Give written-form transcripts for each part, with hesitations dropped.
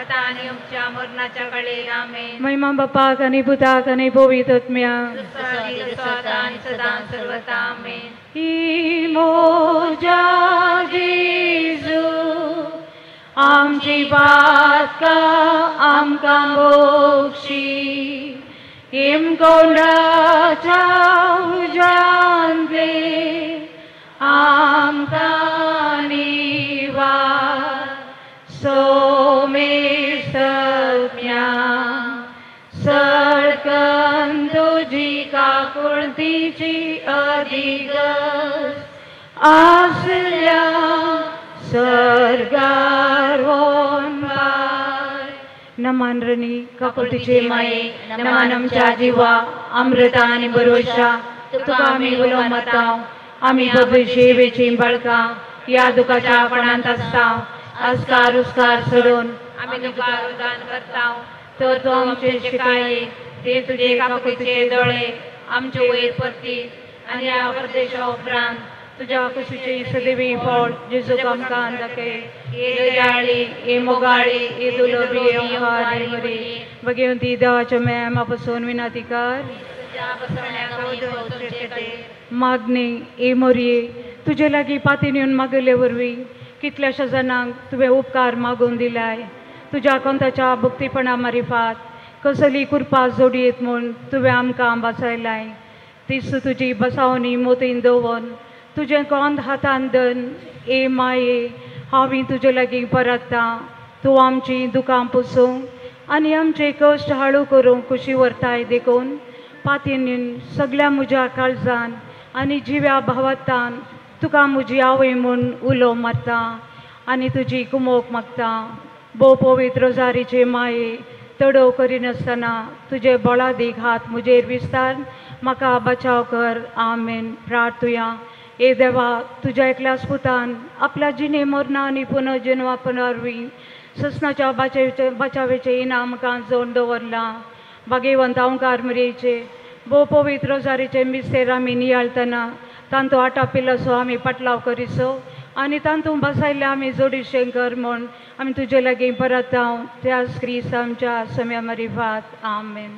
आतां आनी आमच्या मरणाच्या कडेन आमेन. महिमा बापाक आनी पुताक आनी पवित्र आत्म्याक सदा सदां सर्वता आमेन. ही मोजा जेजू आमची पातकां आमकां बोक्षी हिमकोंडाच्या उज्यांतले आमकां निवार सोमेस्तम्या सळकन तुजी काकुळतीची अधिगस आसल्या सर्गार वोनपार. नमन रणी काकुळतीचे माये नमन आमच्या जिवा अमृता आनी बरोशा तुका आमी उलो मारता. आमी बाबू शेवेची बाळकां ह्या दुखाच्या आपणांत आसता आस्कार उस्कार सोडून आमी तुका रुदान करता. तर तूं आमचे शिकाये ते तुजे काकुळतीचे दोळे आमचे वयर परती आनी ह्या परदेशा उपरांत तुज्या कुशीचे सदैवी फळ जेजूक आमकां दाखय. हे दयाळी हे मोगाळी हे दुर्लभी हे मरी भगवंती देवाच्या मेमा पासून विनंती कर. मागणी हे मोरये तुजे लागीं पातीन येवन मागयले वरवीं कितल्याश्या जाणांक तुवें उपकार मागून दिलाय. तुज्या कोंताच्या भक्तीपणा मारिफात कसली कृपा जोडयेत म्हूण तुवें आमकां बसयलाय. तीच तुजी बसावणी मोतीन दवरून तुजें कोंद हातान धन ए माये हांव तुजे लागीं परतता. तूं आमची दुकां पुसूंक आनी आमचे कश्ट हाळू करूंक खुशी व्हरताय देखून पातीन सगळ्या म्हज्या काळजान आनी जिव्या भावातान तुका म्हजी आवय म्हूण उलो मारता आनी तुजी कुमोक मागता. भोव पवित्र रोजारीचे माये तडव करिनासतना तुजे बळादीक हात म्हजेर विस्तार म्हाका बचाव कर. आमेन. प्रार्थुया. ए देवा तुज्या एकल्याच पुतान आपल्या जिणे मरणां आनी पुनर्जन्मा वरवीं ससनाच्या बचावेचें इनाम आमकां जोड दवरलां. भागेवंत ओंकार मरेचे भोव पवित्र रोजारीचे मिस्तेर आमी नियाळतना तांतू आटापिल्लोसो आमी पाटलाव करिसो आनी तांतू बसायल्ले आमी जोडीशें कर म्हूण आमी तुजे लागीं परत हांव त्याच क्रिस्त आमच्या सम्या मरिफात. आमेन.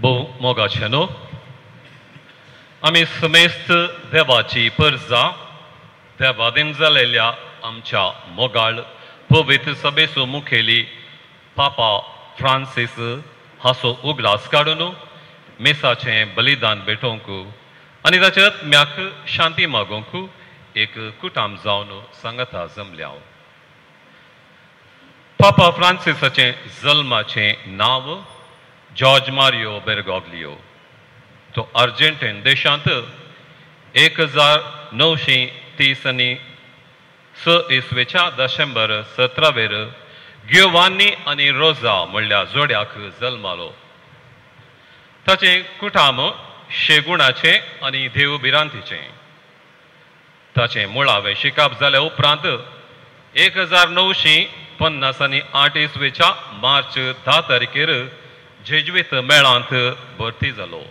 भोव मोगाचे न्हू आमी समेस्त देवाची परजा देवादीन जालेल्या आमच्या मोगाळ पवित्र सभेचो मुखेली पापा फ्रांसीस हाचो उगडास काडून मेसाचें बलिदान भेटोवंक आनी ताच्या आत्म्याक शांती मागोवंक एक कुटाम जावन सांगाता जमल्या. पापा फ्रांसीसाचें जल्माचें नांव जॉर्ज मारियो बेर्गोग्लियो. तो अर्जेंटीन देशांत 1930 आनी 6 इसवेच्या दशेंबर 17वेर गियोवानी आनी रोजा म्हणल्या जोड्याक जल्मालो. ताचें कुटाम शेगुणाचें आनी देव भिरांतीचें. ताचें मुळावें शिकप जाल्या उपरांत 1950 आनी 8 इसवेच्या मार्च 10 तारखेर जेज्वीत मेळांत भरती जालो.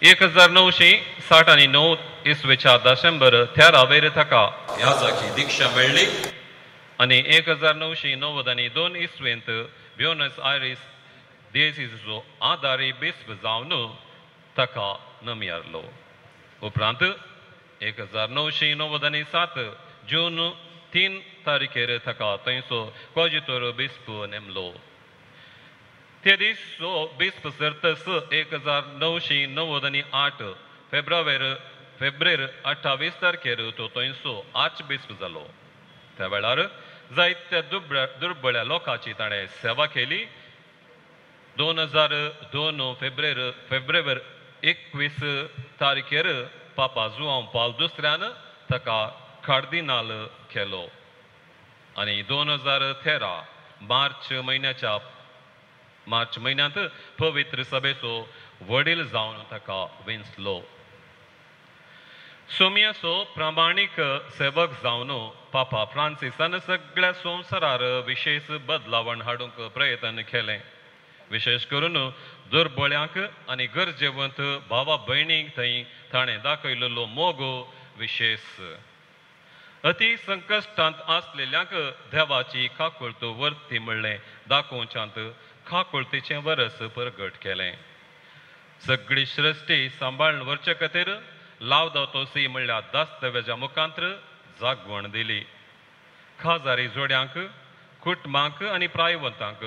1960 आनी 9 इसवेच्या दशेंबर 13वेर ताका याजाची दीक्षा मेळ्ळी आनी 1992 इसवेंत ब्युनस आयरीस देसीचो आदारी बिस्प जावन ताका नमियारलो. उपरांत 1997 जून 3 तारखेर ताका थंयचो कोजितोर बिस्प नेमलो. ते दीस बिस्प सरतस 1998 फेब्रुवारी 28 तारखेर तो थंयचो आर्च बिस्प जालो. त्या वेळार जायत्या दुर्बळ्या लोकांची ताणें सेवा केली. 2002 फेब्रुवारी 21 तारखेर पापा जुआंव पाल दुसऱ्यान ताका कार्दिनाल केलो आनी 2013 मार्च म्हयन्यांत पवित्र सभेचो वडील जावन ताका वेंचलो. सोमियाचो प्रामाणीक सेवक जावन पापा फ्रांसीसान सगळ्या संवसारार विशेश बदलावण हाडूंक प्रयत्न केलें. विशेश करून दुर्बळ्यांक आनी गरजेवंत भावा भयणींक थंय ताणें दाखयलेलो मोग विशेश. अती संकश्टांत आसलेल्यांक देवाची काकुळट वर्ती म्हणलें दाखोवच्यांत काकुळटीचें वरस परगट केलें. सगळी सृश्टी सांबाळून व्हरचे खातीर लावदातो सी म्हणल्यार दस्तावेजा मुखांत्र जागवण दिली. खाजारी जोड्यांक, कुटुंबांक आनी प्रायवंतांक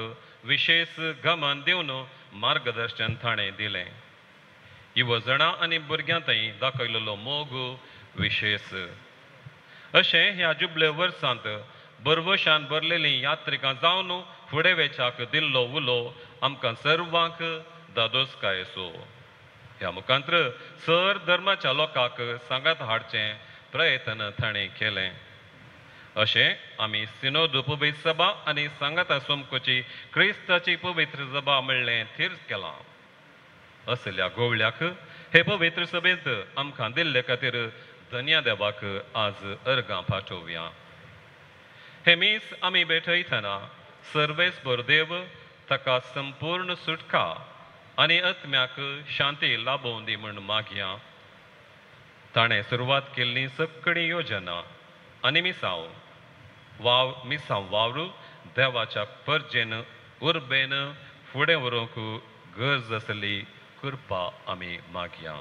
विशेश गमन दिवन मार्गदर्शन ताणें दिलें. युवजणां आनी भुरग्यां थंय दाखयलेलो मोग विशेश. अशें ह्या जुबले वर्सांत बरवशान भरलेलीं यात्रिकां जावन फुडें वेच्याक दिल्लो उलो आमकां सर्वांक दादोसकायेचो. ह्या मुखांत्र सर धर्माच्या लोकांक सांगात हाडचें प्रयत्न ताणें केलें. अशें आमी सिनोद पवित्र सभा आनी सांगाता सोमकोची क्रिस्ताची पवित्र सभा म्हणलें थीर केलां. असल्या गोवळ्याक हे पवित्र सभेंत आमकां दिल्ले खातीर धन्या देवाक आज अर्गां पाठोवया. हे मीस आमी भेटयतना सर्वेस्पर देव ताका संपूर्ण सुटका आनी आत्म्याक शांती लाभोवं दी म्हूण मागया. ताणें सुरवात केल्ली सगळी योजना आनी मिसांव वावर देवाच्या परजेन उर्बेन फुडें व्हरूंक गरज आसली कृपा आमी मागया.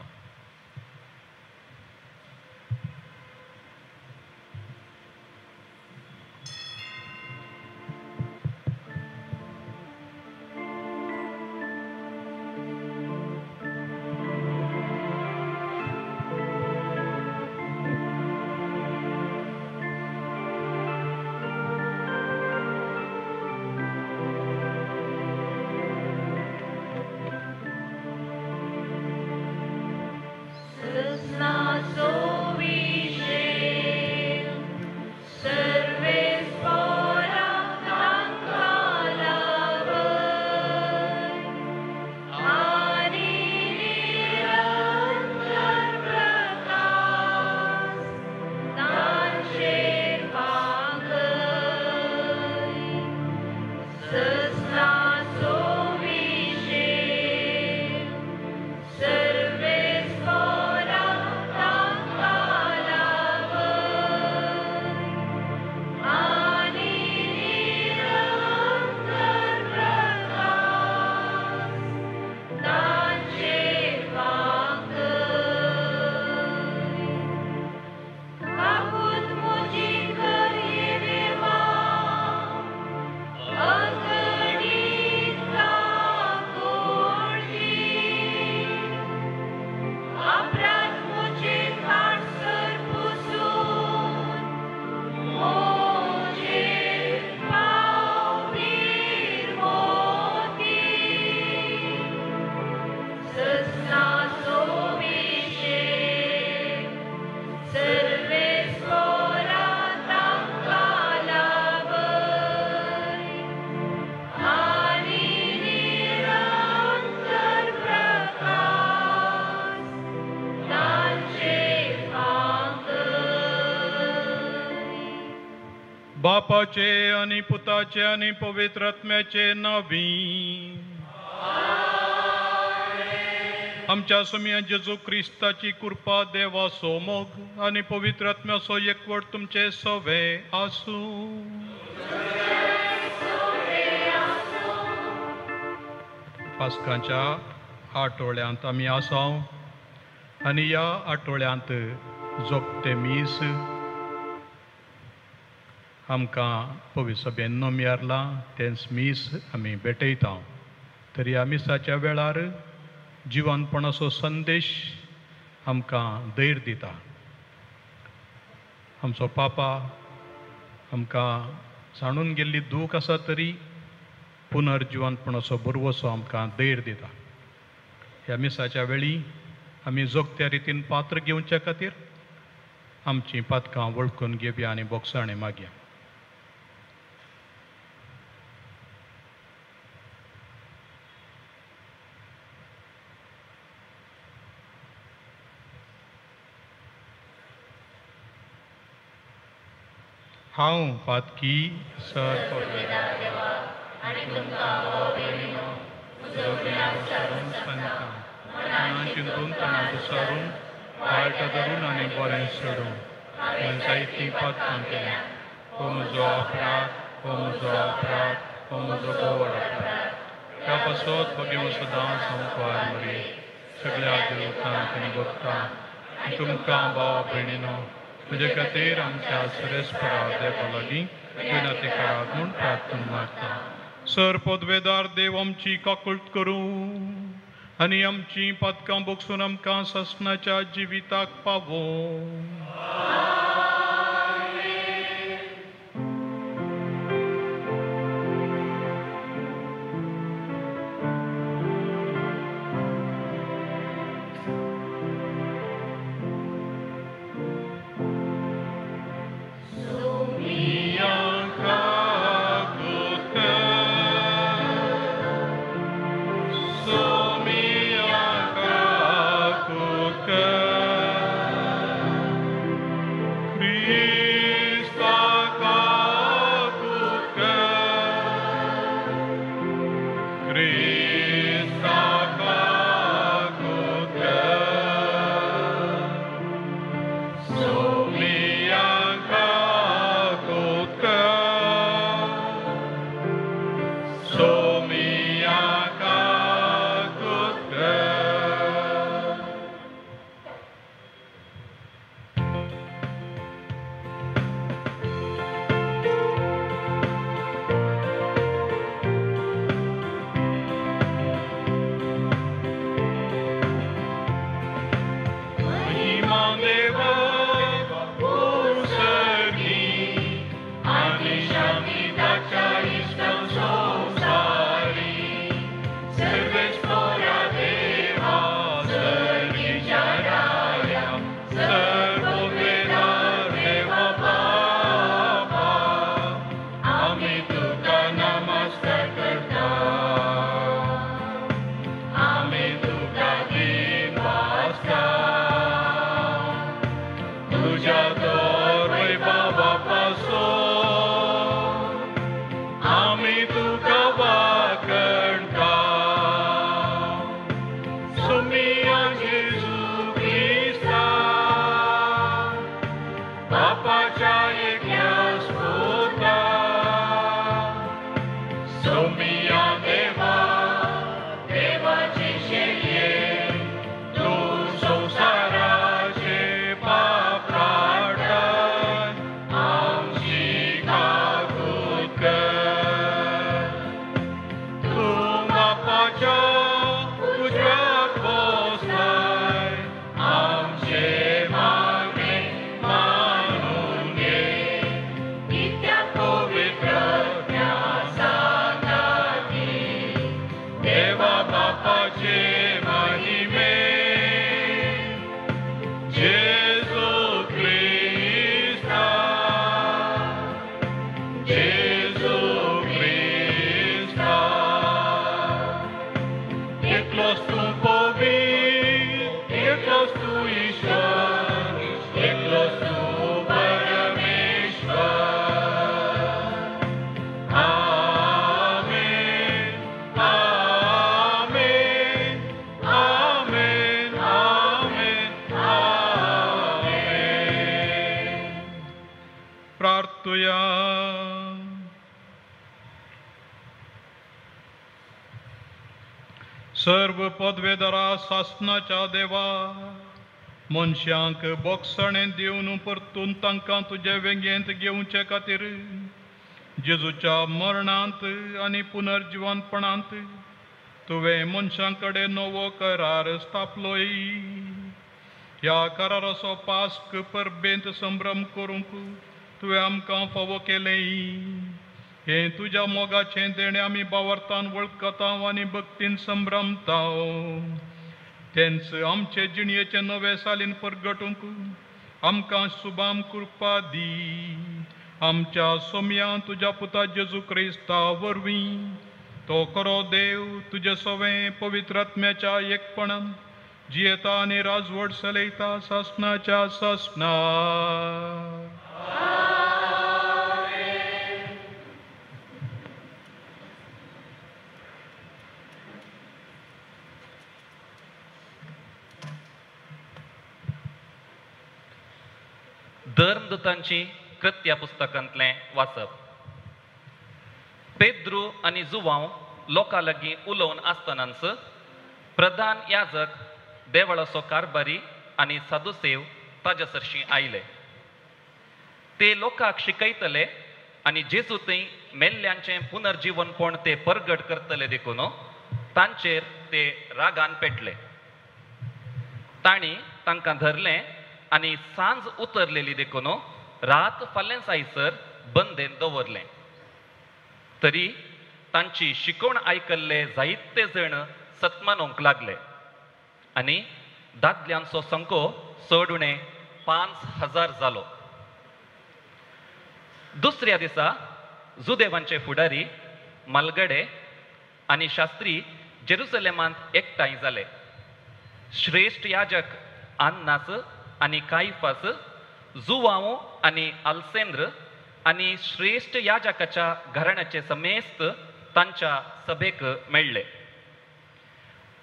बापाचे आनी पुताचे आनी पवित्र आत्म्याचे नांवी. आमच्या सोम्या जेजू क्रिस्ताची कृपा, देवाचो मोग आनी पवित्र आत्म्याचो एकवट तुमचे सवे आसूं. पास्कांच्या आठवड्यांत आमी आसा आनी ह्या आठवड्यांत जोगते मीस आमकां पवित्र सभेन नोमियारलां तेंच मीस आमी भेटयता. तरी ह्या मिसाच्या वेळार जिवनपणाचो संदेश आमकां धैर्य दिता. आमचो पापा आमकां जाणून गेल्ली दूख आसा तरी पुनर्जिवनपणाचो बरवसो आमकां धैर्य दिता. ह्या मिसाच्या वेळी आमी जोगत्या रितीन पात्र घेवच्या खातीर आमचीं पातकां वळखून घेवया आनी बोगसाणे मागया. हांव पातकी सर चिंतून तणांत सारून वायट धरून आनी बरें सोडून हांवें जायतीं पातकां केल्यां. हो म्हजो अपराध, हो म्हजो अपराध, हो म्हजो गोड अपराध. ह्या पासत भगेव सदांच संपार मरे सगळ्या देवतांक आनी भक्तांक तुमकां भाव भयणीनो म्हजे खातीर आमच्या सरेस्परा देवा लागीं विनंती करात म्हूण प्रार्थना मागता. सर पदवेदार देव आमची काकूळट करूं आनी आमची पातकां बोगसून आमकां सासणाच्या जिविताक पावोवं. प्रार्थुया. सर्व पदवेदारा सासनाच्या देवा, मनशांक बोगसणें दिवन परतून तांकां तुजे वेंगेंत घेवचे खातीर जेजूच्या मरणांत आनी पुनर्जिवनपणांत तुवें मनशां कडेन नवो करार स्थापलोय. ह्या कराराचो पास्क परबेंत संभ्रम करूंक तुवें आमकां फावो केलें. हें तुज्या मोगाचें देणें आमी बावरतान वळखता आनी भक्तीन संभ्रमता. तेंच आमचे जिणयेचे नवे सालीन परगटूंक आमकां सुबाम कृपा दी. आमच्या सोम्या तुज्या पुता जेजू क्रिस्ता वरवीं तो खरो देव तुजे सवें पवित्र आत्म्याच्या एकपणान जियेता आनी राजवट चलयता सासनाच्या सासना. धर्मदूतांची कृत्या पुस्तकांतलें वाचप. पेद्रू आनी जुवांव लोकां लागीं उलोवन आसतनाच प्रधान याजक देवळाचो कारभारी आनी सादुसेव ताज्या सरशीं आयले. ते लोकांक शिकयतले आनी जेजू थंय मेल्ल्यांचें पुनर्जिवनपण ते परगट करतले देखून तांचेर ते रागान पेटले. तांणी तांकां धरलें आनी सांज उतरलेली देखून रात फाल्यां जायसर बंदेन दवरलें. तरी तांची शिकवण आयकल्ले जायते जण सत्मानोंक लागले आनी दादल्यांचो संको चड उणें 5000 जालो. दुसऱ्या दिसा जुदेवांचे फुडारी मालगडे आनी शास्त्री जेरुसलेमांत एकठांय जाले. श्रेश्ठ याजक आन्नास आनी कायफास, जुवांव आनी आलसेंद्र आनी श्रेश्ठ याजकाच्या घराण्याचे समेस्त तांच्या सभेक मेळ्ळे.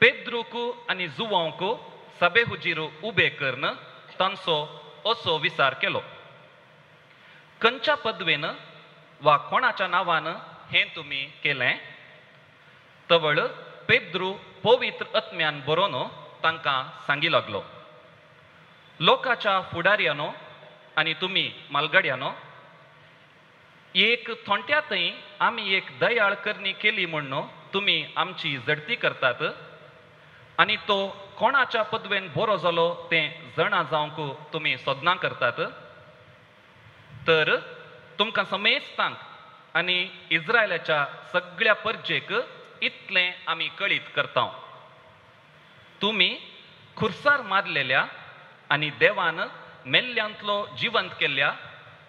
पेद्रूक आनी जुवांक सभे हुजीर उबे करून तांचो असो विचार केलो, खंयच्या पदवेन वा कोणाच्या नांवान हें तुमी केलें? तवळ पेद्रू पवित्र आत्म्यान बरोवन तांकां सांगी लागलो, लोकांच्या फुडाऱ्यानो आनी तुमी मालगड्यानो, एक थोंट्या थंय आमी एक दयाळ करणी केली म्हूण तुमी आमची झडती करतात आनी तो कोणाच्या पदवेन बरो जालो तें जाणा जावंक तुमी सोदनां करतात. तर तुमकां समेस्तांक आनी इस्रायलाच्या सगळ्या परजेक इतलें आमी कळीत करता, तुमी खुर्सार मारलेल्या आनी देवान मेल्ल्यांतलो जिवंत केल्ल्या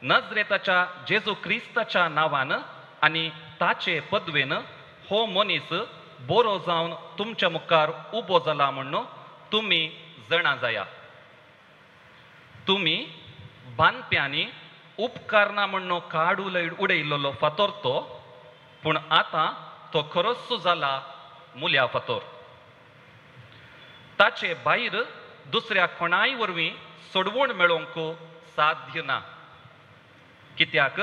नजरेताच्या जेजू क्रिस्ताच्या नांवान आनी ताचे पदवेन हो मनीस बरो जावन तुमच्या मुखार उबो जाला म्हूण तुमी जाणा जाया. तुमी बांदप्यांनी उपकारना म्हूण काड उडयल्लो फातोर तो, पूण आतां तो खरोच जाला मुल्या फातोर. ताचे भायर दुसऱ्या कोणाय वरवीं सोडवण मेळोवंक साध्य ना, कित्याक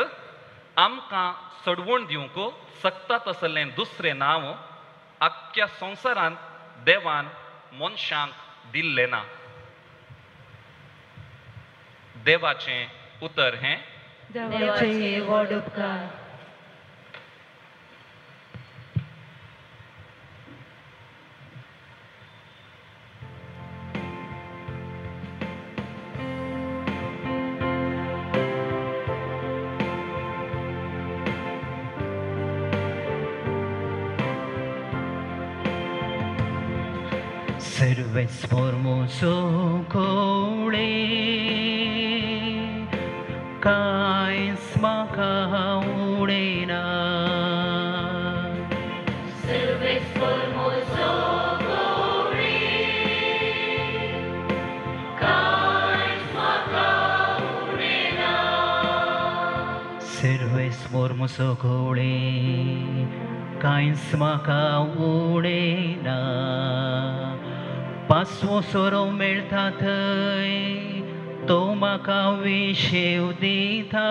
आमकां सोडवण दिवंक शकता तसलें दुसरें नांव आख्ख्या संवसारांत देवान मनशांक दिल्लें ना. देवाचें उतर हें. देवाचे व्हड उपकार. Serves formoso cole कांयच म्हाका उडयना. सर्वेस मोर्मोसो कोळे कांयच म्हाका उडयना. पासवो सोरो मेळटा थंय तो म्हाका विशेव दिता.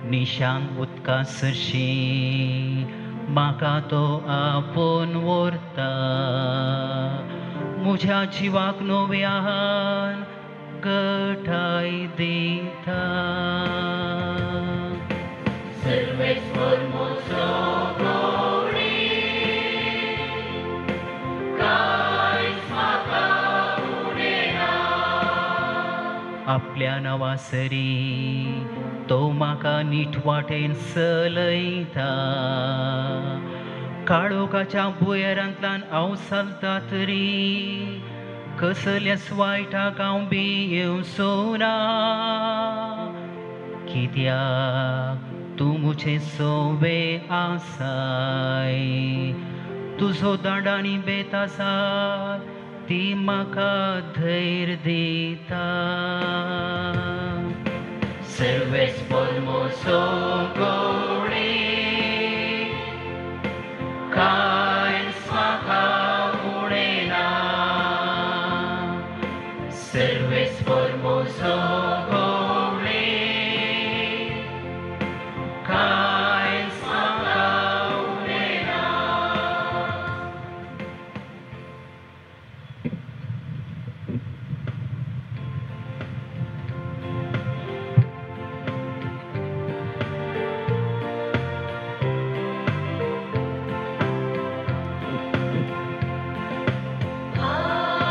निशांग उदका सरशी म्हाका तो आपोवन व्हरता. म्हज्या जिवाक नव्यान गटाय दिता. सर्वेस्पर म्हजो गवळी, कांयच म्हाका उणें ना. आपल्या नांवासरी तो म्हाका नीट वाटेन चलयता. काळोखाच्या भुंयेरांतल्यान हांव चलता तरी कसल्याच वायटाक हांव भियेवचो ना. कित्याक तूं म्हजे सोवे आसाय, तुजो दांड आनी बेत आसा ती म्हाका धैर्य दिता. सर्वेस्पर म्हजो गवळी, कांयच म्हाका उणें ना. सर्वेस्पर म्हजो गवळी, कांयच म्हाका उणें ना.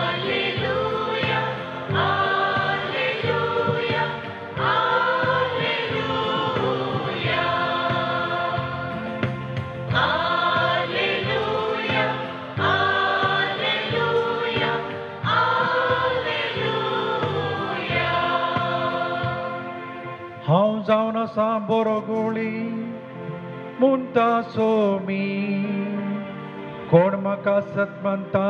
Alleluia, alleluia, alleluia. Alleluia, alleluia, alleluia. हांव जावन आसा बरो गोळी म्हणटा सोमी, कोण म्हाका सत मानता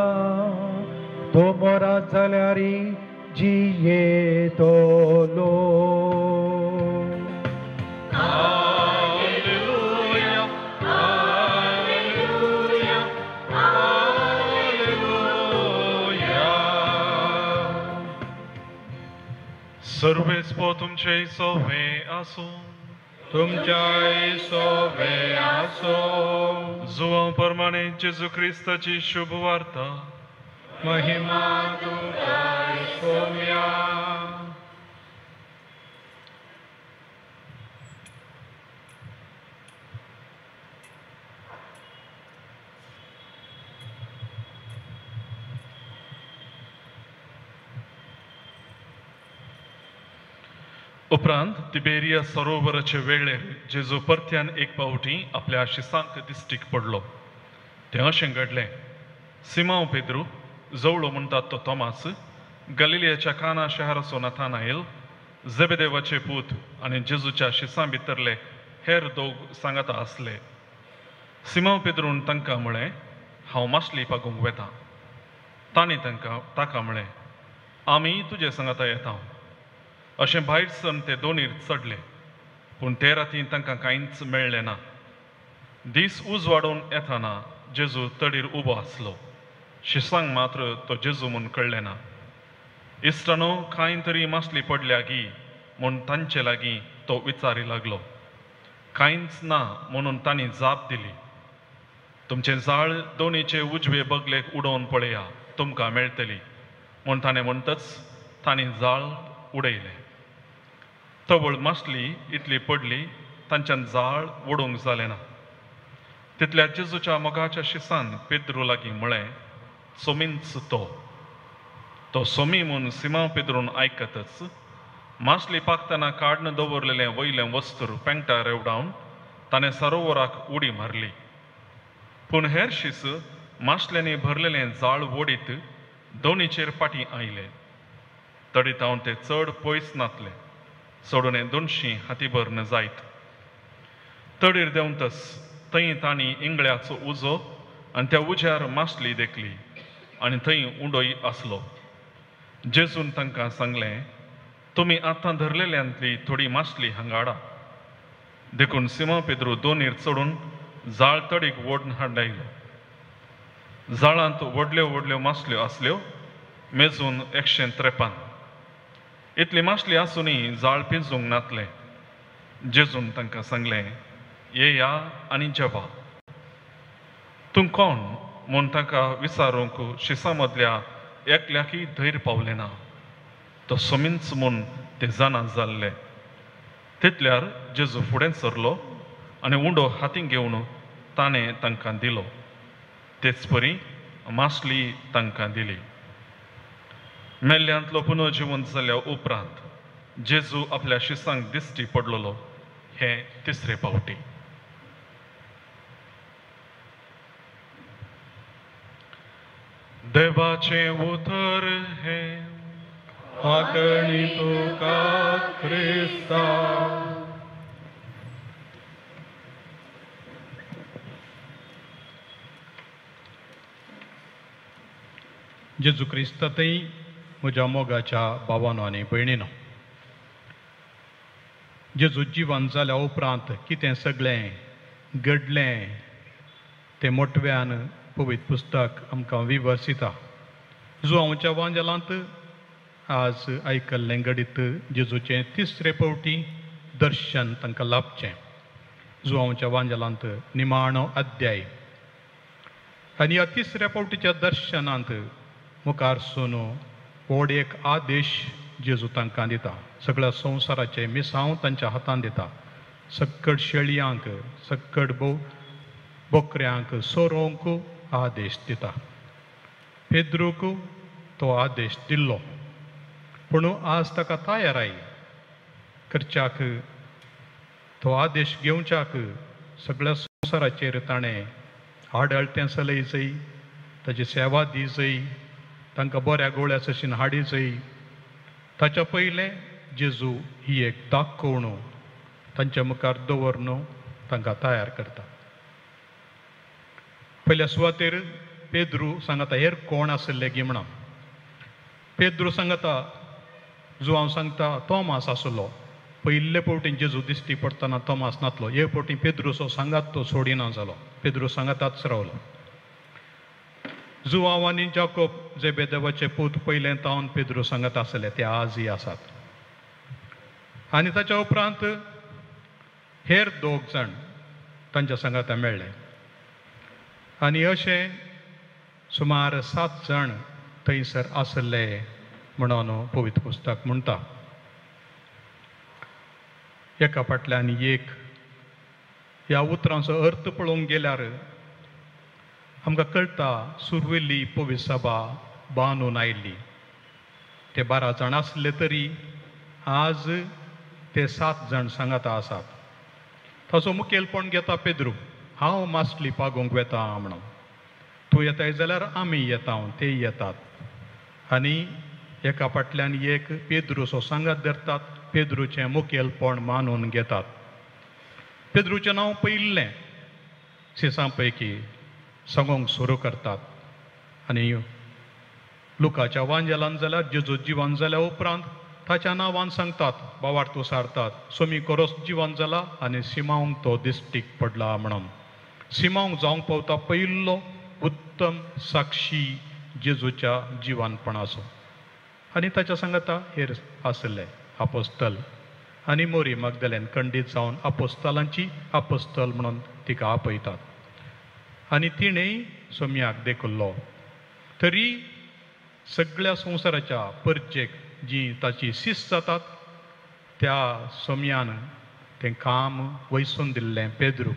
तो मोरा जाल्यार जियेतलो. Alleluia, alleluia, alleluia. सर्वेस्पर तुमचे सोवे आसूं. तुमच्याय सोवे आसूं. जुवां प्रमाणे जेजू क्रिस्ताची शुभ वार्ता. महिमा तुका सोम्या. उपरांत तिबेरिया सरोवराचे वेळेर जेजू परत्यान एक पावटी आपल्या शिसांक दिश्टीक पडलो. तें अशें घडलें, सिमांव पेद्रू, जवळो म्हणटात तो तोमास, गलिलियाच्या काना शहराचो नथानायल, जेबेदेवाचे पूत आनी जेजूच्या शिसां भितरले हेर दोग सांगाता आसले. सिमांव पेद्रून तांकां म्हळें, हांव मासली पागूंक वेता. तांणी ताका म्हळें, आमी तुजे सांगाता येता. अशें भायर सरून ते दोनीर चडले, पूण ते राती तांकां कांयच मेळ्ळें ना. दीस उजवाडून येताना जेजू तडीर उबो आसलो. शिसांक मात्र तो जेजू म्हूण कळ्ळें ना. इश्टानो, कांय तरी मासली पडल्या गी म्हूण तांचे लागीं तो विचारी लागलो. कांयच ना म्हणून तांणी जाप दिली. तुमचें जाळ दोनीचे उजवे बगलेक उडोवन पळया, तुमकां मेळटली म्हूण ताणें म्हणटच तांणी जाळ उडयलें. तवळ मासली इतली पडली तांच्यान जाळ ओडूंक जालें ना. तितल्या जेजूच्या मोगाच्या शिसान पेद्रू लागीं म्हळें, सोमींच तो. तो सोमी म्हूण सिमांव पेद्रून आयकतच मासली पाकतना काडून दवरलेलें वयलें वस्त्र पेंगटार रेवडावन ताणें सरोवराक उडी मारली. पूण हेर शीस मासल्यांनी भरलेलें जाळ ओडीत दोनीचेर फाटीं आयले. तडीत हांव ते चड पयस नातले, सोडून 200 हातीभर न जायत. तडीर देंवतच थंय तांणी इंगळ्याचो उजो आनी त्या उज्यार मासली देखली आनी थंय उंडोय आसलो. जेजून तांकां सांगलें, तुमी आतां धरलेल्यांतली थोडी मासली हांगा हाडा. देखून सिमा पेद्रू दोनीर चडून जाळ तडीक ओडून हाडलो. जाळांत व्हडल्यो व्हडल्यो मासल्यो आसल्यो, मेजून 153. इतली मासली आसूनय जाळ पिंजूंक नातलें. जेजून तांकां सांगलें, येया आनी जेवा. तूं कोण म्हूण तांकां विचारूंक शिसां मदल्या एकल्याकय धैर्य पावलें ना. तो सोमींच म्हूण ते जाणा जाल्ले. तितल्यार जेजू फुडें सरलो आनी उंडो हातीं घेवन ताणें तांकां दिलो. तेच परी मासली तांकां दिली. मेल्ल्यांतलो पुनर्जिवंत जाल्या उपरांत जेजू आपल्या शिसांक दिश्टी पडलेलो हें तिसरे पावटी. देवाचें उतर हें. आकणी तुका क्रिस्ता. जेजू क्रिस्तांतय म्हज्या मोगाच्या भावानो आनी भयणीनो, जेजू जिवन जाल्या उपरांत कितें सगळें घडलें तें मोटव्यान पवित्र पुस्तक आमकां विवर्सिता. जुवांवच्या वांजेलांत आज आयकल्लें घडीत जेजूचें तिसरे पावटी दर्शन तांकां लाभचें. जुवांवच्या वांजेलांत निमाणो अध्याय आनी ह्या तिसऱ्या पावटीच्या दर्शनांत मुखार सून व्हड एक आदेश जेजू तांकां दिता. सगळ्या संवसाराचें मिसांव तांच्या हातान दिता. सक्कड शेळयांक, सक्कड बोकऱ्यांक सोरोवंक आदेश दिता. पेद्रूक तो आदेश दिल्लो, पूण आज ताका तयाराय करच्याक, तो आदेश घेवच्याक सगळ्या संवसाराचेर ताणें आडळतें चलयचय, ताची सेवा दिजय, तांकां बऱ्या गोळ्या सशीन हाडीचय. ताच्या पयलें जेजू ही एक दाखोवणू तांच्या मुखार दवरून तांकां तयार करता. पयल्या सुवातेर पेद्रू सांगता, हेर कोण आशिल्ले गी म्हणा. पेद्रू सांगता, जुवांव सांगता तोमास आसलो. पयले फावटीन जेजू दिश्टी पडटना तोमास नातलो. हे फावटी पेद्रूचो सांगात तो सोडिना जालो. पेद्रू सांगाताच रावलो. जुवांव आनी जाकोब जेबेदेवाचे पूत पयलें तावन पेद्रू सांगत आसले, ते आजय आसात. आनी ताच्या उपरांत हेर दोग जाण तांच्या सांगाता मेळ्ळे आनी अशें सुमार 7 जाण थंयसर आसले म्हणून पवित्र पुस्तक म्हणटा. एका फाटल्यान एक ह्या उतरांचो अर्थ पळोवंक गेल्यार आमकां कळटा सुरवेली पवित्र सभा बांदून आयिल्ली. ते 12 जाण आसले तरी आज ते 7 जाण सांगाता आसात. ताचो मुखेलपण घेता पेद्रू. हांव मासली पागोवंक वेता म्हणून, तूं येताय जाल्यार आमी येता, ते येतात. आनी एका फाटल्यान एक पेद्रूचो सांगात धरतात, पेद्रूचें मुखेलपण मानून घेतात. पेद्रूचें नांव पयिल्लें सिसां पैकी सांगूंक सुरू करतात. आनी लुकाच्या वांजेलान जाल्यार जेजू जिवन जाल्या उपरांत ताच्या नांवान सांगतात, बावार्थ उसारतात, सोमी कोरोस जिवन जाला आनी सिमावंक तो दिश्टीक पडला म्हणून. सिमावंक जावंक पावता पयिल्लो उत्तम साक्षी जेजूच्या जिवनपणाचो. आनी ताच्या सांगाता हेर आसले आपोस्तल आनी मोरी मगदलेन खंडीत जावन आपोस्तलांची आपोस्तल म्हणून तिका आपयतात. आनी तिणेंय सोम्याक देखलो. तरी सगळ्या संवसाराच्या परजेक जी ताची शिस्त जातात त्या सोम्यान तें काम वयसून दिल्लें पेद्रू.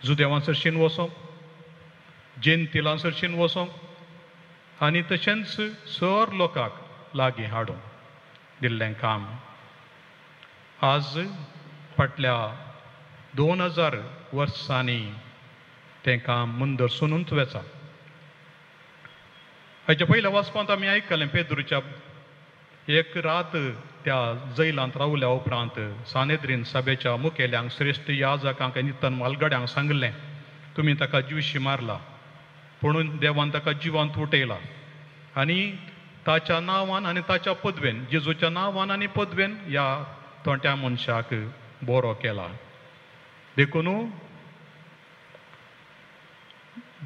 जुदेवां सरशीन वचोंक, जेंतिलां सरशीन वचोंक आनी तशेंच सर लोकांक लागीं हाडूंक दिल्लें काम. आज फाटल्या 2000 वर्सांनी तें काम मुंदर सुनूच वेचा. हाच्या पयल्या वाचपांत आमी आयकलें पेद्रूच्या एक रात त्या जैलांत रावल्या उपरांत सानेद्रीन सभेच्या मुखेल्यांक, श्रेश्ठ याजकांक आनी तन मालगड्यांक सांगलें, तुमी ताका जिवशी मारला, पुणून देवान ताका जिवांत उठयला आनी ताच्या नांवान आनी ताच्या पदवेन, जेजूच्या नांवान आनी पदवेन ह्या तोंट्या मनशाक बरो केला. देखून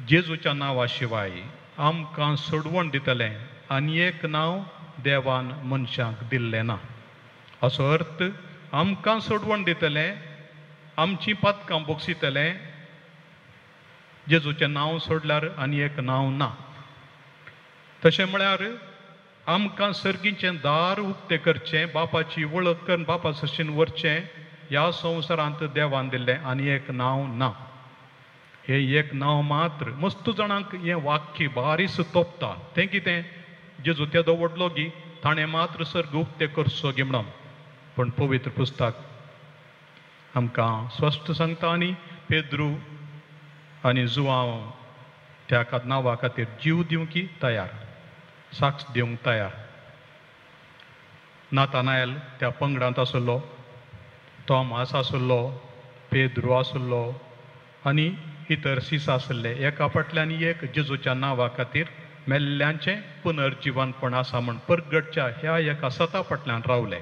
जेजूच्या नांवा शिवाय आमकां सोडवण दितलें आनी एक नांव देवान मनशांक दिल्लें ना. असो अर्थ आमकां सोडवण दितलें, आमचीं पातकां बोगसितलें जेजूचें नांव सोडल्यार आनी एक नांव ना. तशें म्हळ्यार आमकां सर्गीचें दार उक्तें करचें, बापाची वळख करून बापा सशीन व्हरचें ह्या संवसारांत देवान दिल्लें आनी एक नांव ना. हें एक नांव मात्र मस्त जाणांक हें वाक्य बारीस तोपता. तें कितें, जेजू तेदो व्हडलो गी, ताणें मात्र सर्ग उक्तें करचो गी म्हणून. पूण पवित्र पुस्तक आमकां स्पश्ट सांगता आनी पेद्रू आनी जुआंव त्या नांवा खातीर जीव दिवंक तयार, साक्ष दिवंक तयार. नातानायल त्या पंगडांत आसलो, तॉमास आसलो, पेद्रू आसलो आनी इतर सीस आसले. एका फाटल्यान एक जेजूच्या नांवा खातीर मेल्ल्यांचें पुनर्जिवनपण आसा म्हूण परगटच्या ह्या एका सता फाटल्यान रावले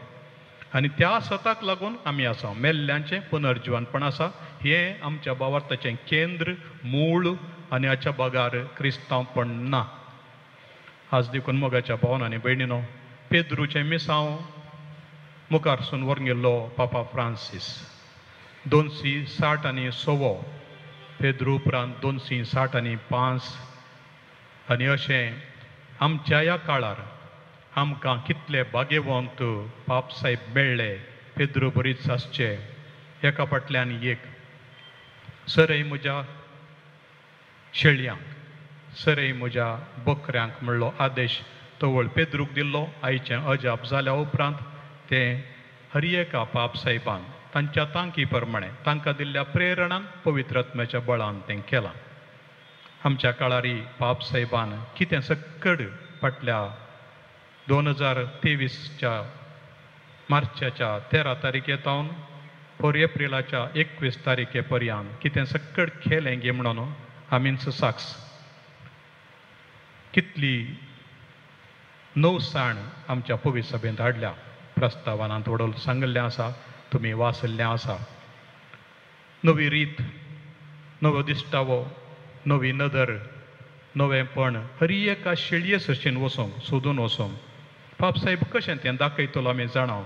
आनी त्या सताक लागून आमी आसा. मेल्ल्यांचें पुनर्जिवनपण आसा हें आमच्या भावार्थाचें केंद्र, मूळ आनी हाच्या बगार क्रिस्तांवपण ना. आज देखून मोगाच्या भावन आनी भयणीनो, पेद्रूचें मिसांव मुखारसून व्हरून गेल्लो पापा फ्रांसीस 266, पेद्रू उपरांत 265. आनी अशें आमच्या ह्या काळार आमकां कितले भाग्यवंत पाप साहेब मेळ्ळे, पेद्रू बरीच आसचे एका फाटल्यान एक. सरय म्हज्या शेळयांक, सरय म्हज्या बकऱ्यांक म्हणलो आदेश तवळ पेद्रूक दिल्लो. आयचें अजाप जाल्या उपरांत तें हर एका पाप साहेबान तांच्या तांकी प्रमाणे तांकां दिल्ल्या प्रेरणान पवित्र आत्म्याच्या बळान तें केलां. आमच्या काळारी पाप साहेबान कितें सक्कड फाटल्या 2023च्या मार्चाच्या 13 तारखे तावन 4 एप्रिलाच्या 21 तारखे पर्यंत कितें सक्कड केलें गे म्हणून आमीच साक्ष. कितली नवसाण आमच्या पवित्र सभेंत हाडल्या, प्रस्तावनांत वडोल सांगिल्लें आसा, तुमी वाचिल्लें आसा. नवी रीत, नवो दिश्टावो, नवी नदर, नवेंपण हर एका शेळये सशीन वचोंक, सोदून वचोंक. पाप साहेब कशें तें दाखयतलो आमी जाणा.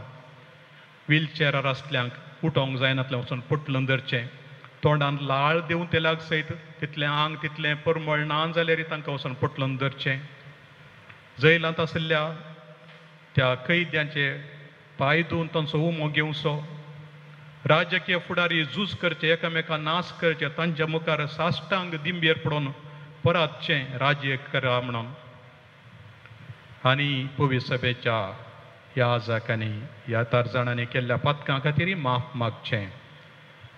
व्हीलचेरार आसल्यांक उठोंक जायनातलें वचून पोटलून धरचें, तोंडान लाळ दिवन तेलाक सयत तितलें आंग तितलें परमळ ना जाल्यार तांकां वचून पोटलून धरचें. जैलांत आशिल्ल्या त्या कैद्यांचे पांय धुवन तांचो उमो घेवचो. राजकीय फुडारी झूज करचे, एकामेकां नाश करचे, तांच्या मुखार साश्टांग दिंबेर पडून परतचें राज्य करा म्हणून. आनी पवित्र सभेच्या ह्या आजाकांनी ह्या तारजाणांनी केल्ल्या पातकां खातीर माफ मागचें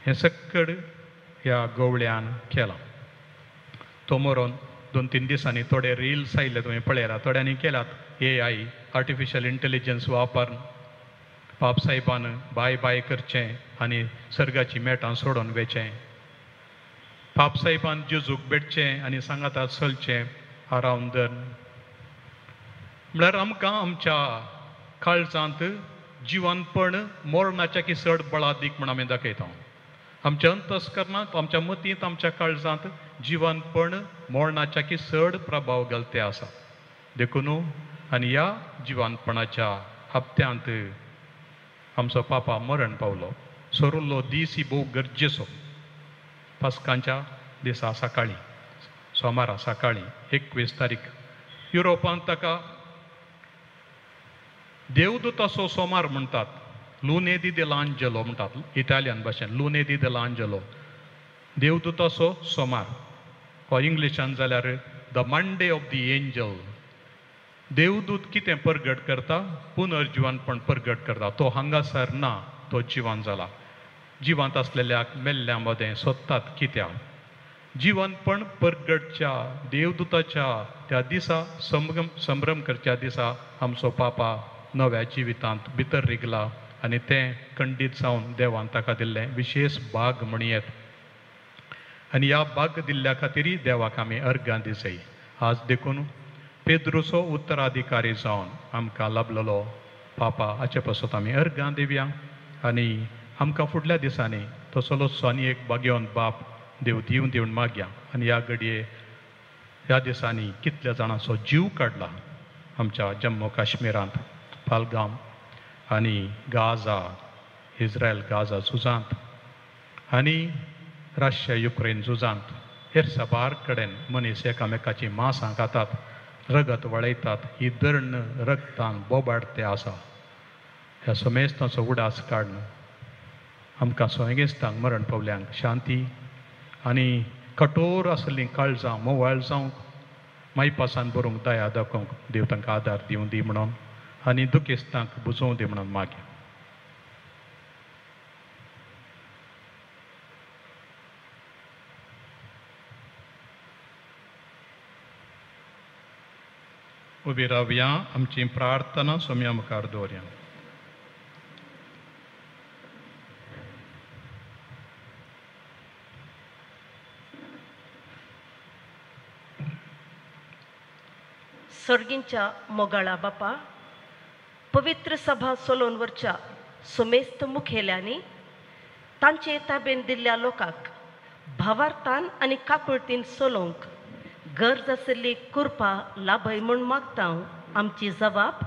हें सक्कड ह्या गवळ्यान केलां. तो मरोन 2-3 दिसांनी थोडे रिल्स आयिल्ले तुमी पळयला, थोड्यांनी केल्यात AI artificial intelligence वापरून पाप साहेबान बाय बाय करचें आनी सर्गाची मेटां सोडून वेचें. पाप साहेबान जेजूक भेटचें आनी सांगाता चलचें आरावन धर. म्हळ्यार आमकां आमच्या काळजांत जिवनपण मरणाच्या की चड बळादीक म्हण आमी दाखयता. आमच्या अंतस्करणांत, आमच्या मतींत, आमच्या काळजांत जिवनपण मरणाच्या की चड प्रभाव घालते आसा. देखून आनी ह्या जिवनपणाच्या हप्त्यांत आमचो पापा मरण पावलो. सोरुल्लो दीस ही भोव गरजेचो. पास्कांच्या दिसा सकाळीं, सोमारा सकाळीं 21 तारीख युरोपांत ताका देवदूताचो सोमार म्हणटात, लुनेदी देलांजलो म्हणटात इटालियन भाशेन, लुनेदी देलांजलो, देवदूताचो सोमार. वा इंग्लिशान जाल्यार the Monday of the angel. देवदूत कितें परगट करता? पुनर्जिवनपण परगट करता. तो हांगासर ना, तो जिवन जाला. जिवांत आसलेल्याक मेल्ल्या मदें सोदतात कित्याक? जिवनपण परगटच्या देवदूताच्या त्या दिसा संभ्रम करच्या दिसा आमचो पापा नव्या जिवितांत भितर रिगला आनी तें खंडीत जावन देवान ताका दिल्लें विशेश भाग म्हणयेत. आनी ह्या भाग दिल्ल्या खातीरय देवाक आमी अर्गां दिसय. आज देखून पेद्रूचो उत्तराधिकारी जावन आमकां लाभलेलो पापा हाचे पासत आमी अर्गां दिवया आनी आमकां फुडल्या दिसांनी तसलोच आनी एक भाग्यवंत बाप देव दिवन दिवन मागया. आनी ह्या घडये ह्या दिसांनी कितल्या जाणांचो जीव काडला आमच्या जम्मू काश्मीरांत पालगाम आनी गाझा, इस्रायल गाझा झुजांत आनी रशिया युक्रेन झुजांत हेर साबार कडेन मनीस एकामेकाची मांसां खातात, रगत वळयतात. ही दर्ण रगतान बोबाडते आसा. ह्या समेस्तांचो उडास काडून आमकां सोयगिस्तांक मरण पावल्यांक शांती आनी कठोर आसलीं काळजां मोवाळ जावंक मायपासान बरोवंक दया दाखोवंक देव तांकां आदार दिवं दी म्हणून आनी दुखेस्तांक बुजोवं दी म्हणून मागीर. उबी रावया, आमची प्रार्थना सोम्या मुखार दवरया. सर्गींच्या मोगाळा बापा, पवित्र सभा सोलोनवरच्या सुमेस्त मुखेल्यांनी तांचे ताबेन दिल्ल्या लोकांक भावार्थान आनी काकुळतीन सोलोवंक गरज आशिल्ली कृपा लाभय म्हूण मागता. आमची जबाब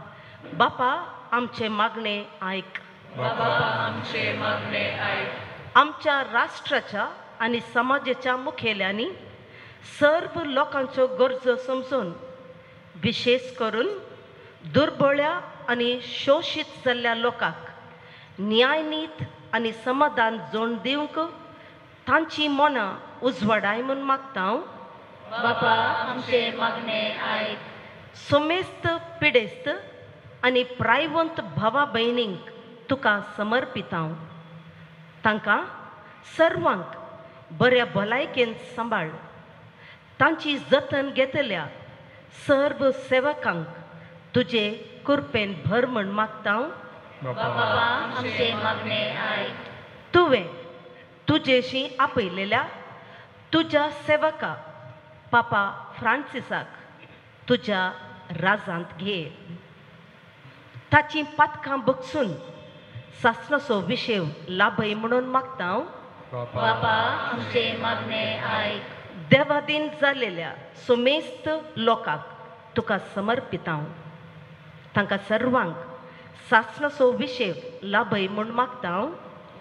बापा आमचे मागणे आयक. आमचे मागणे आयक. आमच्या राष्ट्राच्या आनी समाजाच्या मुखेल्यांनी सर्व लोकांच्यो गरजो समजून विशेष करून दुर्बळ्या आनी शोशीत जाल्ल्या लोकांक न्यायनीत आनी समाधान जोड दिवंक तांची मनां उजवाडाय म्हूण मागता. बापा आमचे मागणे आयक. सुमेस्त पिडेस्त आनी प्रायवंत भावा भयणींक तुका समर्पिता. तांकां सर्वांक बऱ्या भलायकेन सांबाळ. तांची जतन घेतल्या सर्व सेवकांक तुजे कृपेन भर म्हूण मागता. बाबा आमचे मागणे आयक. तुवें तुजेशी आपयलेल्या तुज्या सेवका पापा फ्रांसिसाक तुज्या राजांत घे. ताची पातकां बगसून सासणाचो विशेव लाभय म्हणून मागता. बाबा आमचे मागणे आयक. देवादीन जालेल्या सुमेस्त लोकांक तुका समर्पिता. तांकां सर्वांक सासणाचो विशेव लाभय म्हूण मागता.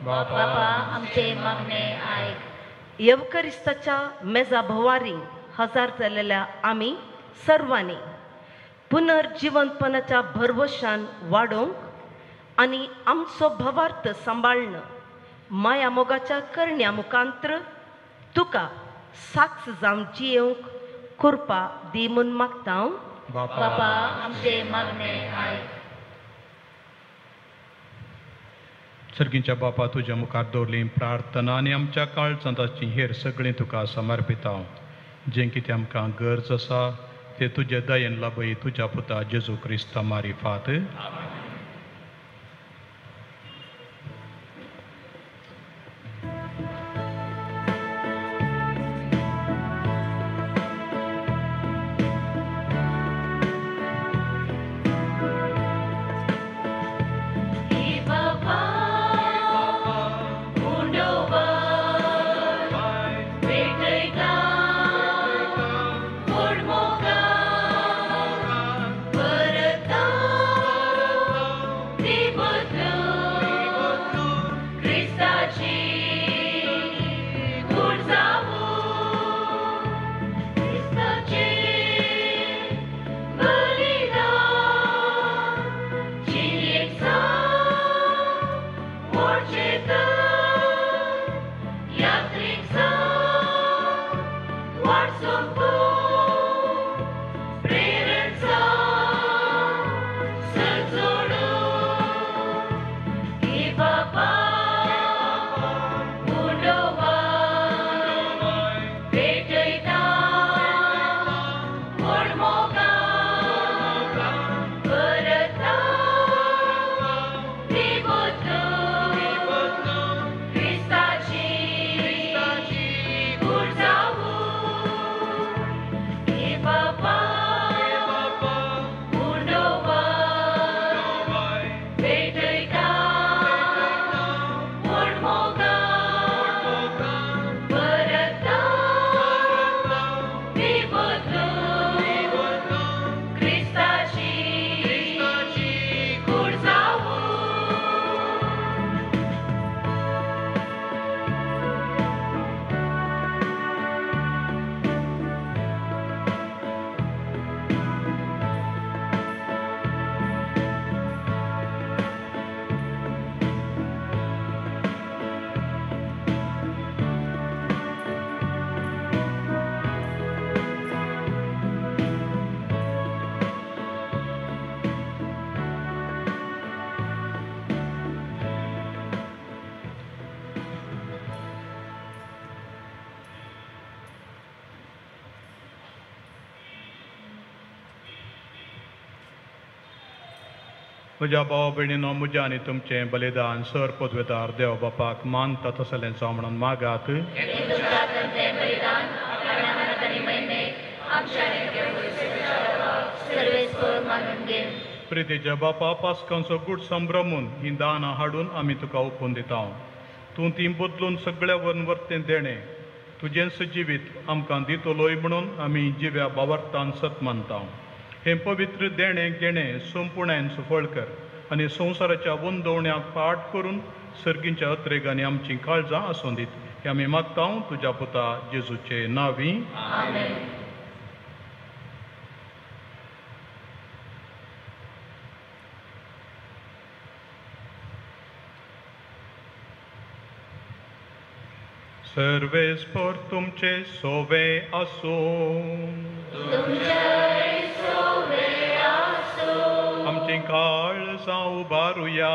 बाबा आमचे मागणे आयक. येवकरिस्ताच्या मेजा भोवारी हजार जालेल्या आमी सर्वांनी पुनर्जिवंतपणाच्या भरवशान वाडोवंक आनी आमचो भावार्थ सांबाळ्न माया मोगाच्या करण्या मुखांत्र तुका साक्ष जावन जियेवंक कृपा दी म्हूण मागता. बाबा आमचे मागणे आयक. सर्गींच्या बापा, तुज्या मुखार दवरली प्रार्थना आनी आमच्या काळजांताची हेर सगळीं तुका समर्पिता. जें कितें आमकां गरज आसा ते तुजे दयेन लाभय तुज्या पुता जेजू क्रिस्ता मारिफात. म्हज्या भाव भयणीनो, म्हज्या आनी तुमचें बलिदान सर पदवेदार देव बापाक मानता तसलें जावं म्हणून मागात. प्रितीच्या बापा, पास्कांचो गूट संभ्रमून हीं दानां हाडून आमी तुका ओपून दिता. तूं ती बदलून सगळ्या वनवर्तें देणें तुजेंच जिवीत आमकां दितलोय म्हणून आमी जिव्या बावर्तान सत मानता. हें पवित्र देणें घेणें संपुणायन सुफळ कर आनी संवसाराच्या वंदवण्याक पाठ करून सर्गींच्या अत्रेगांनी आमचीं काळजां आसूं दीत. हें आमी मागता तुज्या पुता जेजूचे नांवी. सर्वेस्पर तुमचे सोवे आसूं. आमचीं काळजां उबारुया.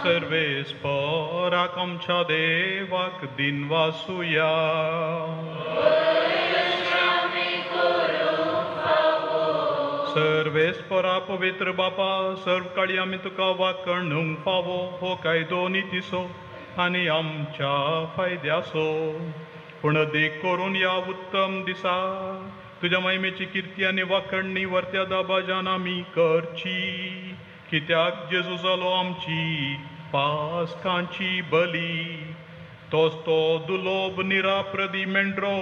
सर्वेस्पराक आमच्या देवाक दिनवासुया. सर्वेस्परा पवित्र बापा, सर्व काळी आमी तुका वाकणूंक फावो हो कायदो नितीचो आनी आमच्या फायद्याचो. पूण देख करून ह्या उत्तम दिसा तुज्या महिमेची किर्ती आनी वाकणणी वर्त्या दाबाजान आमी करची. कित्याक जेजू जालो आमची पास्कांची बली. तोच तो दुलोब निराप्रदी मेंढरो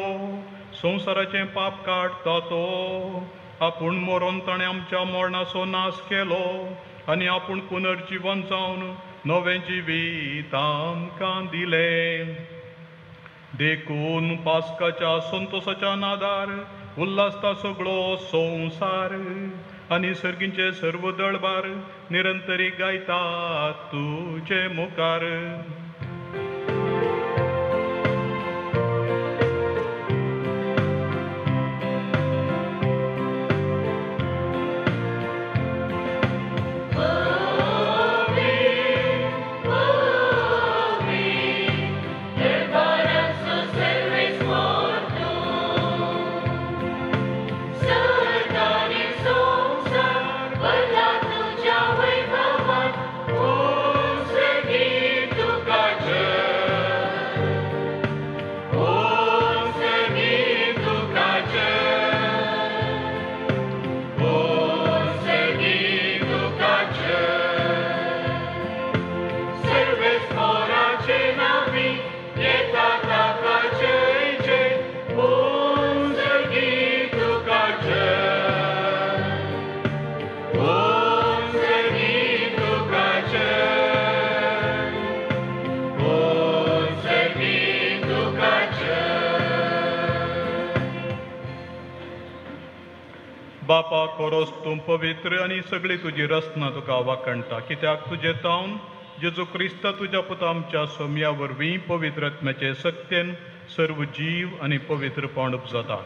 संवसाराचें पाप काडटा तो. आपूण मरोन ताणें आमच्या मरणाचो नाश केलो आनी आपूण पुनर्जिवन जावन नवें जिवीत आमकां दिलें. देखून पास्काच्या संतोसाच्या नादार उल्हासता सगळो संवसार आनी सर्गींचे सर्व दळबार निरंतरी गायता तुजे मुखार. बापा, कोरोस तूं पवित्र आनी सगळी तुजी रचना तुका वाकणटा. कित्याक तुजें तावन जेजू क्रिस्त तुज्या पुता आमच्या सोम्या वरवीं पवित्र आत्म्याचे सक्तेन सर्व जीव आनी पवित्रपण उपजता.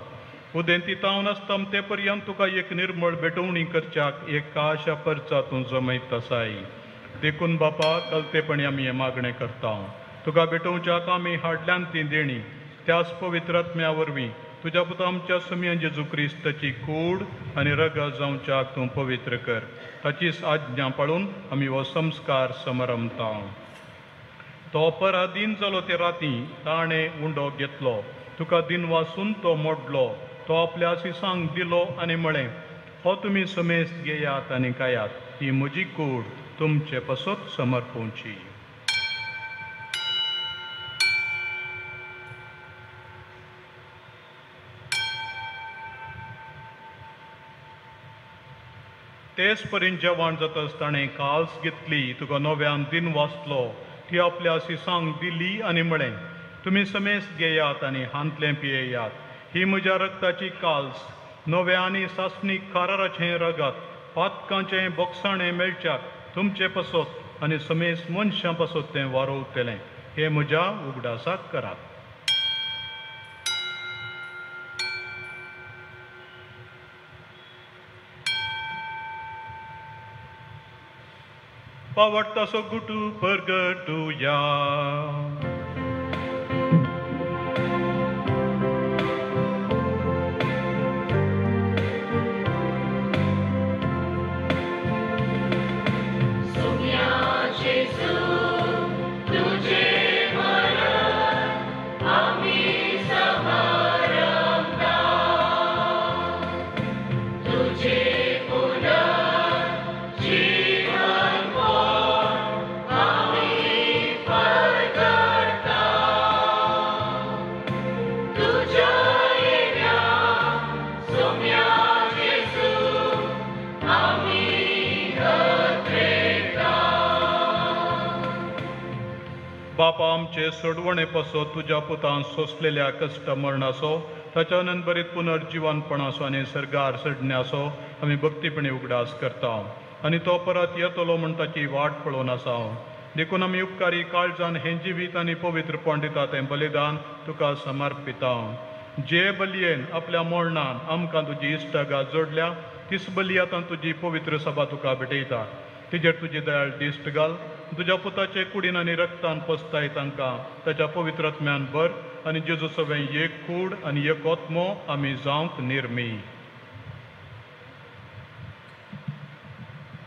उदेंती तावन आसता ते पर्यंत तुका एक निर्मळ भेटवणी करच्याक एक काशा परचा तूं जमयत आसाय. देखून बापा, कलतेपणी आमी हें मागणें करता. तुका भेटोवच्याक आमी हाडल्यान ती देणी त्याच पवित्र आत्म्या वरवीं तुज्या पुता आमच्या सुमया जेजू क्रिस्ताची कूड आनी रगत जावच्याक तूं पवित्र कर. ताचीच आज्ञा पाळून आमी हो संस्कार समरमता. तो पराधीन जालो ते राती ताणें उंडो घेतलो, तुका दिनवासून तो मोडलो, तो आपल्या शिसांक दिलो आनी म्हळें, हो तुमी समेस्त घेयात आनी खायात, ही म्हजी कूड तुमचे पासत समर्पोवची. तेच परीन जेवण जातच ताणें काल्स घेतली, तुका नव्यान दिन वाचलो, ती आपल्या शिसांक दिली आनी म्हळें, तुमी समेस्त घेयात आनी हांतलें पियेयात, ही म्हज्या रक्ताची काल्स, नव्या आनी सासणीक काराराचें रगत, पातकांचें बोगसाणें मेळच्याक तुमचे पासत आनी समेस्त मनशां पासत तें वारोवतलें. हें म्हज्या उगडासाक करात. पावडतासो गुटू परगटुया. बापा आमचे सोडवणे पासत तुज्या पुतान सोंसलेल्या कश्ट मरणाचो ताच्या अनंतभरीत पुनर्जिवनपणाचो आनी सर्गार चडण्याचो आमी भक्तीपणी उगडास करता आनी तो परत येतलो म्हूण ताची वाट पळोवन आसा. देखून आमी उपकारी काळजान हें जिवीत आनी पवित्रपण दिता तें बलिदान तुका समर्पिता. जे बलयेन आपल्या मरणान आमकां तुजी इश्टागात जोडल्या तीच बली आतां तुजी पवित्र सभा तुका भेटयता. तिजेर तुजी दयाळ दिश्ट घाल. तुज्या पुताचे कुडीन आनी रक्तान पसताय तांकां ताच्या पवित्र आत्म्यान भर आनी जेजू सवें एक कूड आनी एक आत्मो आमी जावंक निर्मी.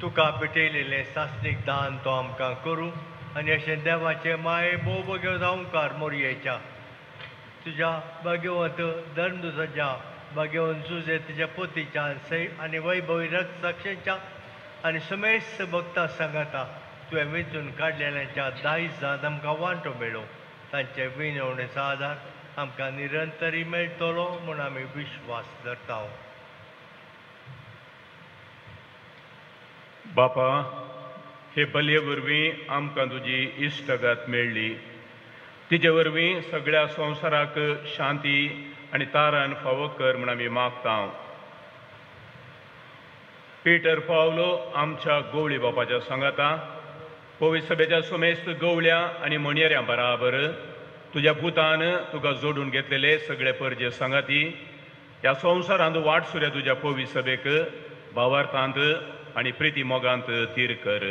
तुका भेटयलेलें सासणीक दान तो आमकां करूं आनी अशें देवाचें माये भोव बग्यो जावंकार मोरयेच्या तुज्या भाग्यवंत धर्मदुसाच्या भाग्यवंत जुजे तुज्या पोतीच्या सै आनी वैभवी रक्त साक्षेच्या आनी समेस्त भक्ता सांगाता तुवें वेंचून काडलेल्यांच्या दायजांत आमकां वांटो मेळो. तांचे विनवणेचो आदार आमकां निरंतरी मेळटलो म्हूण आमी विश्वास धरता. बापा, हे बलये वरवीं आमकां तुजी इश्टगत मेळ्ळी. तिजे वरवीं सगळ्या संवसाराक शांती आनी तारान फावो कर म्हूण आमी मागता. पीटर पावलो आमच्या गवळी बापाच्या सांगाता पवित्र सभेच्या सुमेस्त गवळ्या आनी मणयेऱ्यां बराबर तुज्या पुतान तुका जोडून घेतलेले सगळे परजे सांगाती ह्या संवसारांत वाट सुर्या तुज्या पवित्र सभेक भावार्थांत आनी प्रिती मोगांत थीर कर.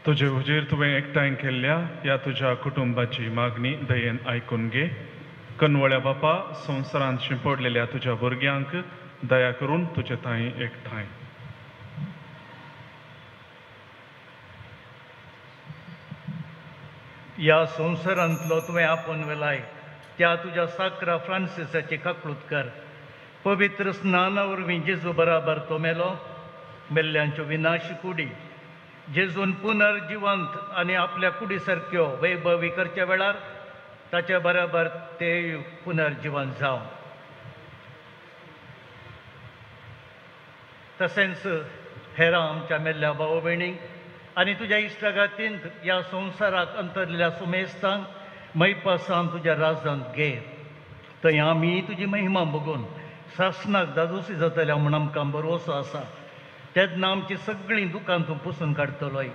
तुजे हुजीर तुवें एकठांय केल्ल्या ह्या तुज्या कुटुंबाची मागणी दयेन आयकून घे. कनवळ्या बापा, संवसारांत शिंपडलेल्या तुज्या भुरग्यांक दया करून तुजे थंय एकठांय. ह्या संवसारांतलो तुवें आपोवन वेलाय त्या तुज्या साक्रा फ्रांसिसाची काकळूत कर. पवित्र स्नाना वरवीं जेजू बराबर तो मेलो, मेल्ल्यांच्यो विनाशी कुडी जेजून पुनर्जिवंत आनी आपल्या कुडी सारक्यो वैभवी करच्या वेळार ताच्या बराबर ते पुनर्जिवंत जावं. तशेंच हेरां आमच्या मेल्ल्या भाव भयणींक आनी तुज्या इश्टागातींत ह्या संवसाराक अंतरलेल्या सुमेस्तांक मैपासान तुज्या राजांत घे. थंय आमी तुजी महिमा बघून सासणाक दादोसी जातल्या म्हूण आमकां भरवसो आसा. तेन्ना आमची सगळीं दुकां तूं पुसून काडटलोय,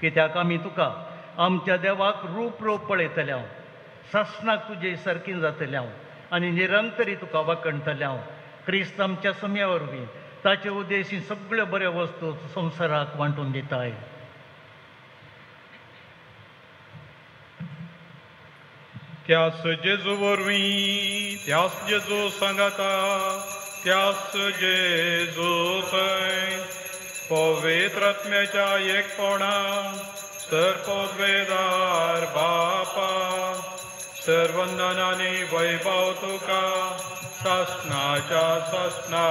कित्याक आमी तुका आमच्या देवाक रूप रूप पळयतल्या, सासणाक तुजे सारकी जातल्या आनी निरंतरी तुका वाखणटल्या. क्रिस्त आमच्या सम्या वरवीं ताचे उद्देशी सगळ्यो बऱ्यो वस्तू संवसाराक वांटून दिताय. त्यास जेजू वरवीं, त्यास जेजू सांगाता, त्यास जेजू थंय पवित्र आत्म्याच्या एकपणा सर पदवेदार बापा सर्वंदनानी वैभव तुका सासणाच्या सासणा.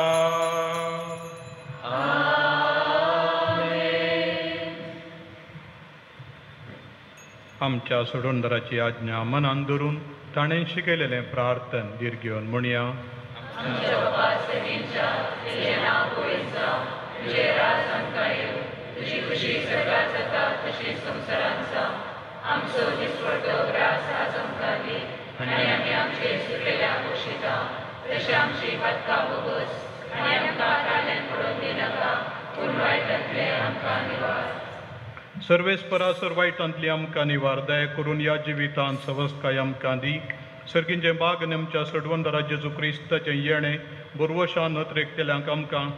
आमच्या सोडवणदाराची आज्ञा मनान धरून ताणें शिकयलेलें प्रार्थन धीर घेवन म्हणया. सर्वेस्परा सर्वायटांतली आमकां निवार दया करून ह्या जिवितांत सवस्काय आमकां दी. सर्गींचें बाग आनी आमच्या सोडवणदारा जेजू क्रिस्ताचें येणें बोरवशान नत्रेकतेल्यांक आमकां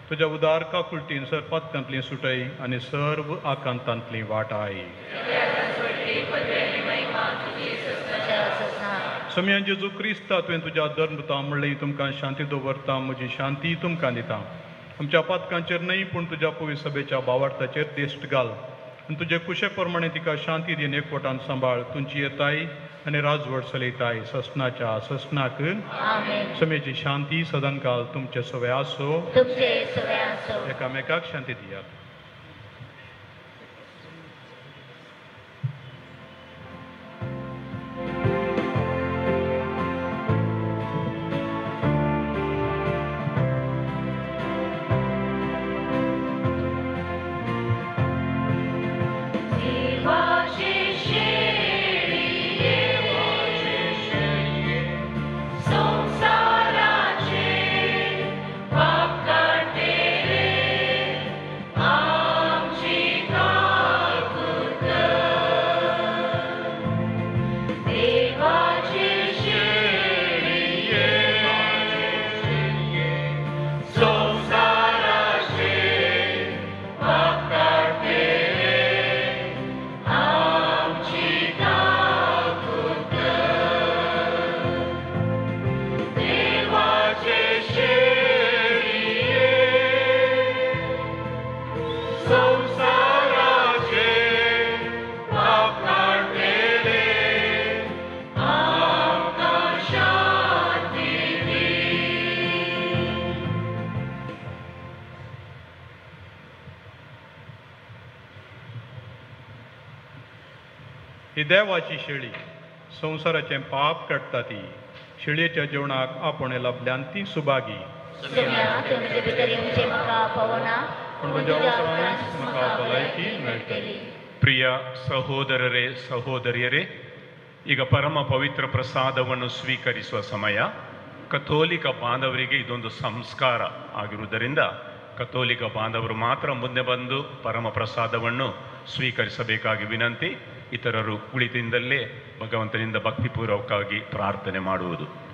तुज्या उदार काकुळटीन सरपात्यांतली सुटय आनी सर्व आकांतांतली वाटाय. सम्या जेजू क्रिस्ता तुवें तुज्या धर्मता म्हणलें तुमकां शांती दवरता, म्हजी शांती तुमकां दिता. आमच्या पातकांचेर न्हय पूण तुज्या पवित्र सभेच्या भावार्थाचेर दिश्ट घाल आनी तुजे कुशे प्रमाणे तिका शांती दीन एकवटान सांबाळ. तुमची येताय आनी राजवट चलयताय ससनाच्या ससनाक. समेची शांती सदांकाल तुमचे सवे आसो. एकामेकाक शांती दियात. ही देवाची शेळी संवसाराचें पाप काडटा ती शेळयेच्या जेवणाक आपोवणें लाभल्यान ती सुभागी. पूण तुज्या उपरांत म्हाका भलायकी मेळटली. ಪ್ರಿಯ ಸಹೋದರರೇ, ಸಹೋದರಿಯರೇ, ಈಗ ಪರಮ ಪವಿತ್ರ ಪ್ರಸಾದವನ್ನು ಸ್ವೀಕರಿಸುವ ಸಮಯ. ಕಥೋಲಿಕ ಬಾಂಧವರಿಗೆ ಇದೊಂದು ಸಂಸ್ಕಾರ ಆಗಿರುವುದರಿಂದ ಕಥೋಲಿಕ ಬಾಂಧವರು ಮಾತ್ರ ಮುಂದೆ ಬಂದು ಪರಮ ಪ್ರಸಾದವನ್ನು ಸ್ವೀಕರಿಸಬೇಕಾಗಿ ವಿನಂತಿ. ಇತರರು ಕುಳಿತಿಂದಲೇ ಭಗವಂತನಿಂದ ಭಕ್ತಿಪೂರ್ವಕವಾಗಿ ಪ್ರಾರ್ಥನೆ ಮಾಡುವುದು.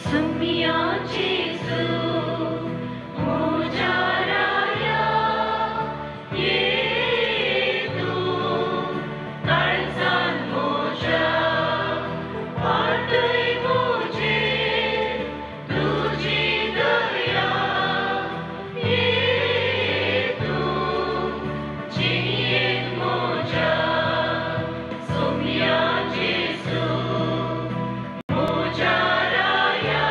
सुमिया जेजू म्हज्या राया ये तूं काळजान म्हज्या वाटय म्हजेर तुजी दया ये तूं जिणेंत म्हज्या सुमिया जेजू म्हज्या राया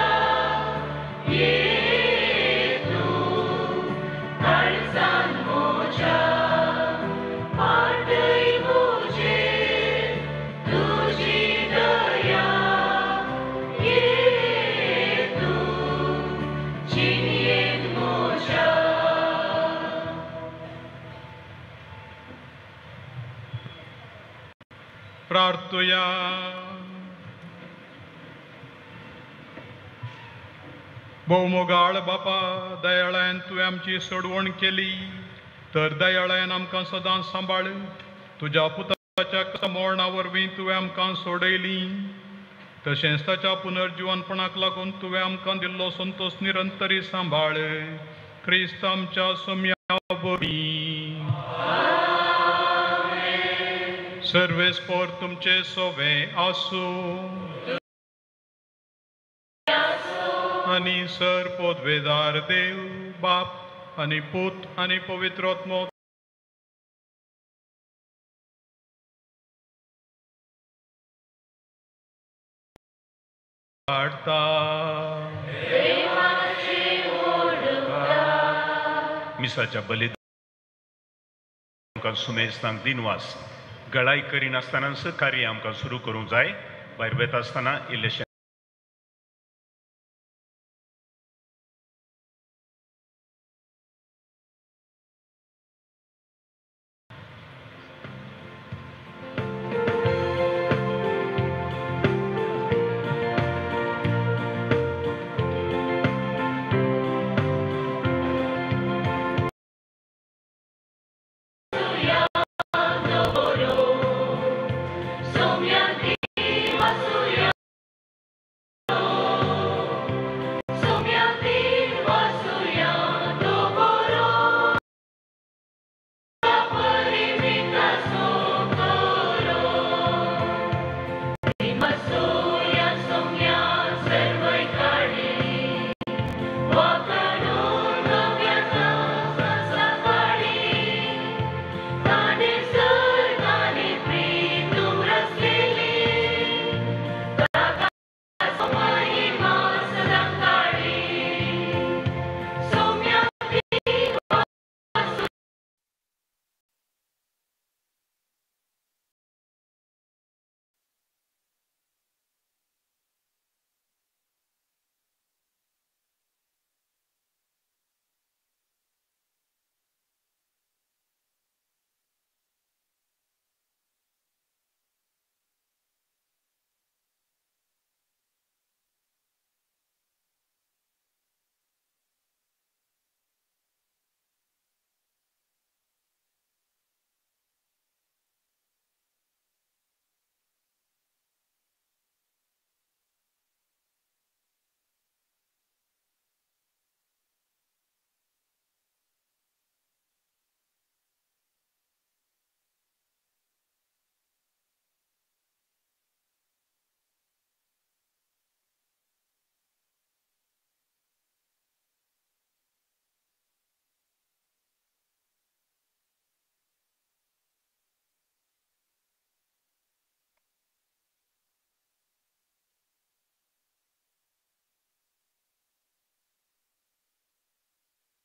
ये तूं काळजान म्हज्या वाटय म्हजेर तुजी दया ये तूं जिणेंत म्हज्या. प्रार्थुया. भोवमोगाळ बापा, दयाळान तुवें आमची सोडवण केली तर दयाळान आमकां सदांच सांबाळ. तुज्या पुताच्या मरणा वरवीं तुवें आमकां सोडयली, तशेंच ताच्या पुनर्जिवनपणाक लागून तुवें आमकां दिल्लो संतोश निरंतरी सांबाळ. क्रिस्त आमच्या सोम्या वरवीं. सर्वेस्पोर तुमचे सोवे आसूं आनी सर पोदवेदार देव बाप आनी पूत आनी पवित्र आत्मो वाडटा. मिसाच्या बलिदान आमकां सुमेस्तांक दिनवास. गळाय करिनासतनाच कार्य आमकां सुरू करूंक जाय. भायर वता आसतना इल्लेशें